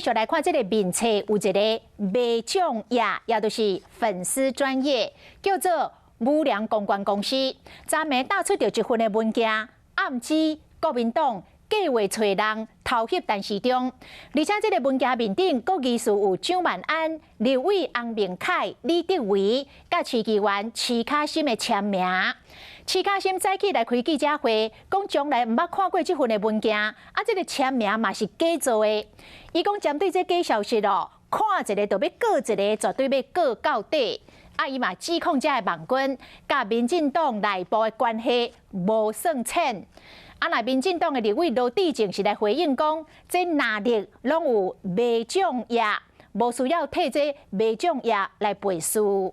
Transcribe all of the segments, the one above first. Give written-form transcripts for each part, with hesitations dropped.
續來看這个面冊有一个迷將頁，也就是粉絲專頁，叫做武良公關公司。昨暝打出著一份的文件，暗指國民黨計劃揣人偷翕陳時中，而且這个文件面頂閣疑似有蔣萬安、立委洪明凱、李德維、佮市議員徐卡心的簽名。徐卡心早起來開記者會，講從來毋捌看過這份的文件，啊，這个簽名嘛是假做的。伊講針對這假消息哦，看一个就欲告一个，絕對欲告到底。啊，伊嘛指控這个網軍佮民進黨內部的關係無算淺。啊，若民進黨的立委羅致政是來回應講，這藍綠攏有迷將頁，無需要替這迷將頁來背書。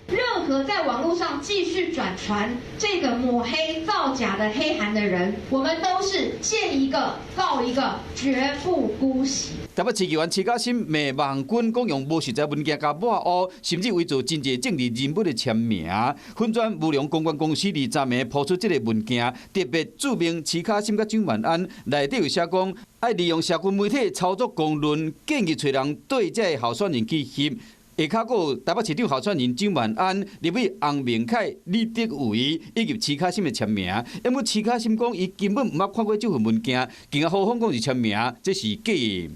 任何在網路上繼續轉傳這個抹黑造假的黑函的人，我們都是見一個告一個，絕不姑息。台北市議員徐卡心罵網軍講用無實在文件共抹烏，甚至偽造真濟政治人物的簽名。粉專無良公關公司佇昨暝拋出這个文件，特別註明徐卡心佮蔣萬安，內底有寫講愛利用社群媒體操作公論，建議揣人對這个候選人去翕。下跤閣有台北市長候選人蔣萬安、立委洪明凱、李德維以及徐卡心的簽名。毋過徐卡心講，伊根本毋捌看過這份文件，更加何況講是簽名，這是假的。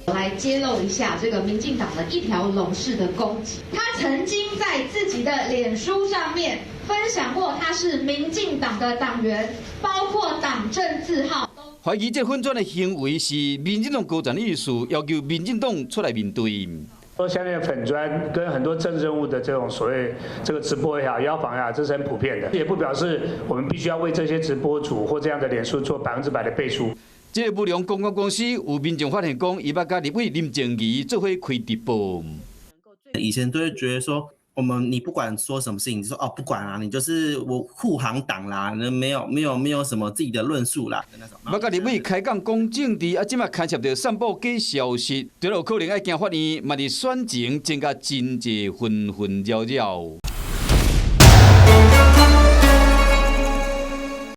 來揭露一下這個民進黨的一條龍式的攻擊。他曾經在自己的臉書上面分享過，他是民進黨的黨員，包括黨證字號。懷疑這粉專的行為是民進黨高層的意思，要求民進黨出來面對。說現在粉專跟很多政治人物的這種所謂這個直播也好、邀訪也好，這是很普遍的，也不表示我們必須要為這些直播主或這樣的臉書做100%的背書。這个無良公關公司有民眾發現講，伊捌佮立委林靜儀做伙開直播。以前都會覺得說，我們你不管說什麼事情，你說哦不管啊，你就是我護航黨啦，沒有沒有沒有什麼自己的論述啦。捌佮立委開講講政治，啊，這馬牽涉著散布假消息，除了有可能愛驚法院，嘛佇選前增加真濟紛紛擾擾。